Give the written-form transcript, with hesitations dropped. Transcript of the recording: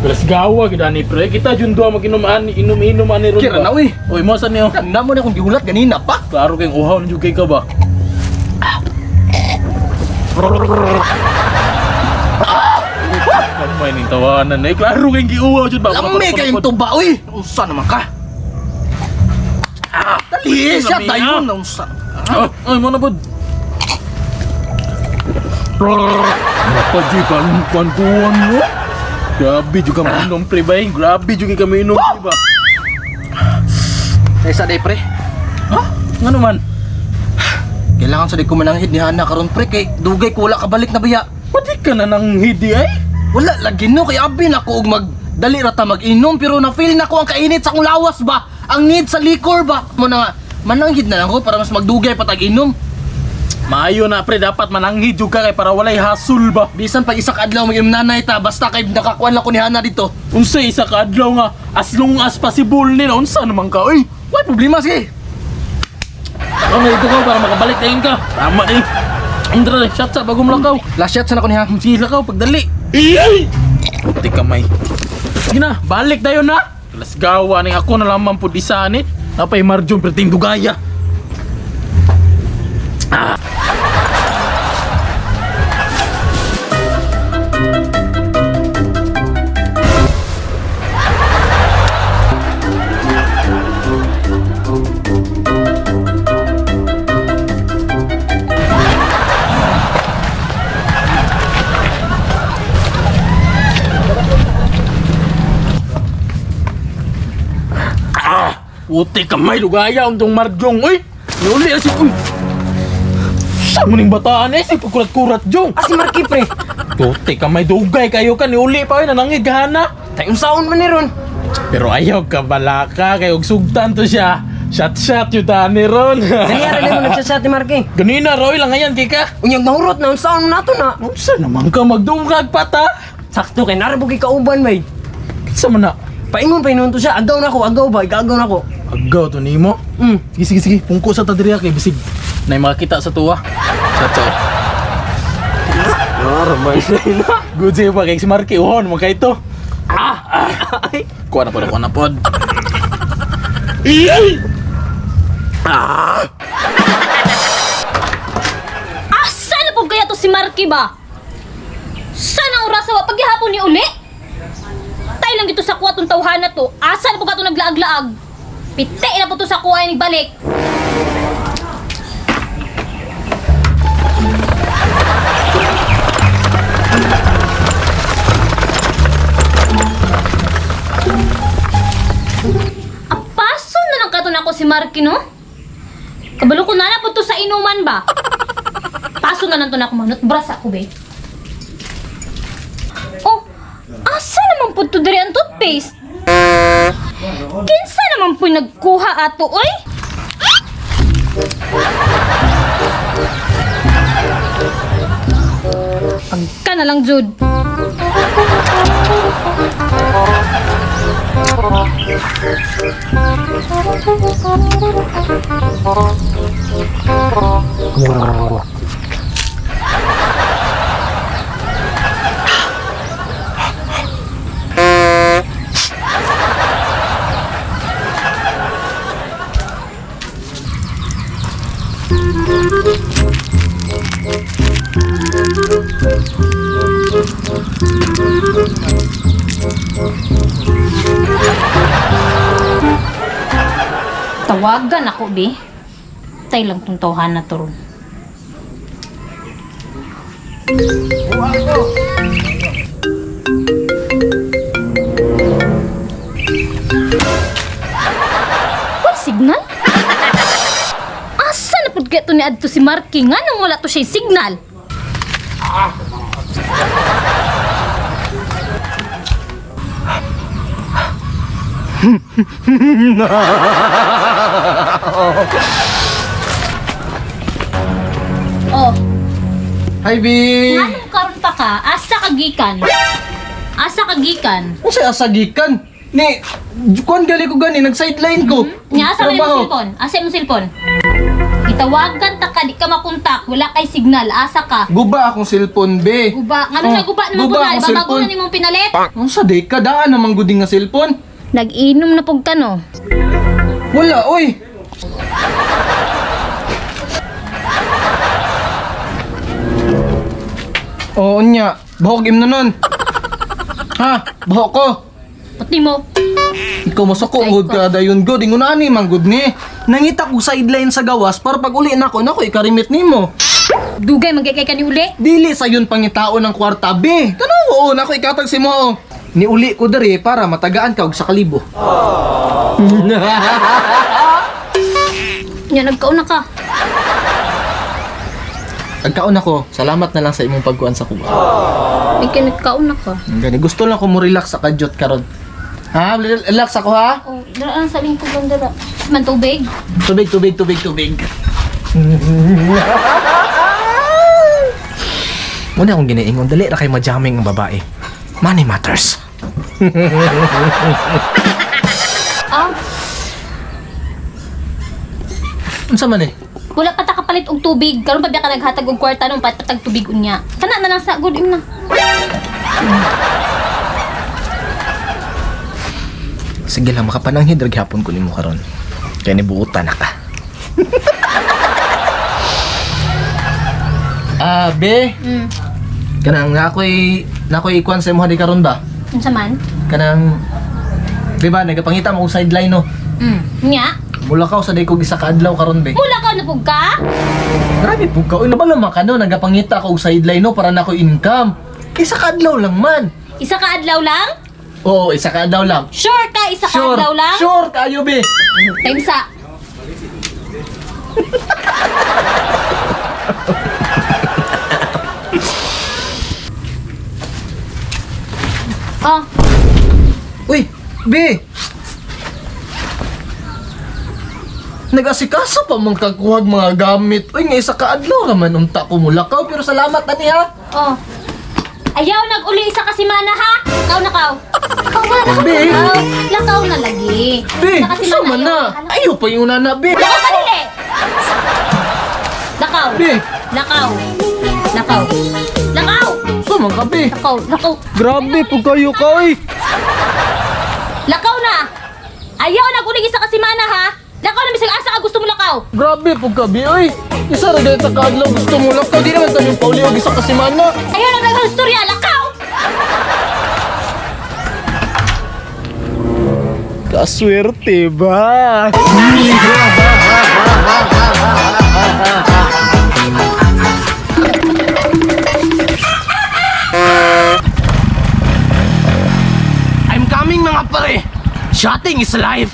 Gawa gid ani pre. Kita jud duha maginumaan, inom-inom ani ron. Kira ba? na, uy. Uy, mo sa niyo. Kana mo na akong gihulat ganina pa. Klaro kayong uhaw na jud kay ka ba? Kamay ning tawanan eh. Klaro kayong giuhaw jud ba? Lami kayong tuba uy. Unsa naman ka? Ah, dali siya Lami, tayo ah. na unsa. Ah, ay mo na pod. Napa jud kan kwantuan mo. Grabe jud ka mainom pre bay. Grabe jud kay ka mainom pre ba. Kaysa day pre. Ha? Ngano man? Kailangan sa di ko mananghid ni Hana karon pre kay dugay ko wala kabalik na biya. Pati ka na nang hidi ay. Wala lagi no kay abi na ko og mag dali ra ta mag-inom pero na feel na ko ang kainit sa akong lawas ba. Ang need sa liquor ba. Mo na nga mananghid na lang ko para mas magdugay pa tag inom. Maayo na pre, dapat mananghid jud ka kay para walay hasul ba. Bisan pag isa ka adlaw mag-inom nanay ta basta kay nakakuan lang ko ni Hana dito. Unsa isa ka adlaw nga as long as possible ni na unsa naman ka oy. Why problema sige. Ako na ito ka para makabalik na ka. Tama eh. Andra, shot sa bago mulakaw. Last shot sa na ko niya. Sige lakaw pagdali. Puti kamay. Sige na, balik tayo na. Lasgawa ni ako na lamang pud isa ni. Napay marjong perting dugaya. Puti kamay dugaya untong marjong oy. Niuli na si uy. Sa mo ning bataan eh si pagkurat-kurat jong. Ah, si Marky pre. Puti kamay dugay kayo ka niuli pa oy nanangid gahana. Tayong saon man ni ron. Pero ayaw ka balaka kay og sugtan to siya. Shot shot yun tani ron. Ganiya rin mo nagsasat ni Marky. Ganina Roy lang ngayon kay ka. Unyag mahurot na unsaon na to na. Unsa naman ka magdungag pa ta? Sakto kay narabo kay kauban bay. Kinsa man na? Paingon paingon to siya. Agaw na ko, agaw ba, igagaw na ko. Agaw to nimo. Sige sige sige, pungko sa ta diri kay bisig. Nay makakita sa tuwa. Shot shot. Good sa'yo pa kay si Marky uhon mo kay to. Ah! Ah! Kuha na pod, kuha na pod. Asa na po kaya to si Marky ba? Sana oras wa paghihapon ni uli? Tay lang gito sa kuha tong tawhana to. Asa na po ka to naglaag-laag? Pite na po to sa kuha ni balik. Apaso na lang kato nako si Marky no? Kabalo ko na na po to sa inuman ba? Paso na lang to na ako manot. Bras ako, be. Oh, asa naman po to diri ang toothpaste? Kinsa naman po nagkuha ato, oy? Pagka na lang, Jude. Tawagan ako, be. Tay lang tong tawhana to ron. What signal? Asa na pud kaya to ni adto si Marky nga nang wala to siya signal? Oh, Hi B. nganong karon pa ka? Asa ka gikan? Asa ka gikan? Unsa asagikan? Ni kuan gali ko gani nag sideline ko. Nya asa man imong Trabaho. cellphone? Asa imong cellphone? Gitawagan ta ka, di ka makontak, wala kay signal, asa ka. Guba akong cellphone, be. Guba, ngano Oh, na guba naman guba po na, akong bago cellphone. na nimong pinalit. Ang sa di ka daan naman guding nga cellphone. Nag-inom na pug ka no. Wala, oy. Oo nya, buhok im na nun. Ha, buhok ko. Pati mo. Ikaw masuko Ay, gud ka dayon gud ingon ani man gud ni. Nangita ko sideline sa gawas para pag uli nako nako ikarimit nimo. Dugay magkay ka ni uli. Dili sayon pangitao ng kwarta be. Tanaw oo nako ikatag si mo. Oh. Niuli ko diri para matagaan ka og sa kalibo. Nya nagkauna ka. Agkaon ako, salamat na lang sa imong pagkuan sa kuha. Ikaw nagkauna ka. Gani gusto lang ko mo relax sa kadyot karon. Ha, relax ako ha. Oh, dara lang sa lingkod lang dara. Man tubig. Tubig, tubig, tubig, tubig. Muna akong giniingon, dali ra kay majamming ang babae. Money matters. Ah, Unsa man eh? wala pa ta kapalit og tubig. Karon pa biya ka naghatag og kwarta nung patag tubig unya. Kana na lang sa good im na. Sige lang, makapananghid ra gihapon ko nimo karon. Kay nibuotan na ka. Ah, be. Kanang nakoy ikuan sa imo di karon ba? Unsa man? Kanang di ba nagapangita mo og sideline no? Nya. Mulakaw sa day ko isa ka adlaw karon be. Mula ka na pug ka? Grabe po ka. Uy, nabalo man ka no, nagapangita ko og sideline no para nako income. Isa ka adlaw lang man. Isa ka adlaw lang? Oo, isa ka adlaw lang. Sure ka isa ka Sure. adlaw lang? Sure kayo be. Time sa. Oh, Uy, be. Nag-asikaso pa man kakuhag mga gamit. Uy, nga isa ka adlaw raman unta ko mulakaw pero salamat ani ha. oh. Ayaw nag-uli isa ka simana ha. Kaw na kaw. Kaw na lakaw. Be. Lakaw, lakaw na lagi. Be, Isa ka sa simana, man na. ayaw. Ayo pa yung nana, be. Lakaw ka dili. Lakaw. Be. Lakaw. Lakaw. Lakaw. Sa man ka, be. Lakaw. Lakaw. Grabe po kayo ka, oy. Lakaw na. Ayaw nag-uli isa ka simana ha. Lakaw na bisag asa ka gusto mo lakaw. Grabe po ka, be, oy. Isa ra ganito ka adlaw gusto mo lakaw. Di naman tayo pauli og isa ka semana. Ayaw na daghang istorya, lakaw. Kaswerte ba? I'm coming mga pare! Shotting is life!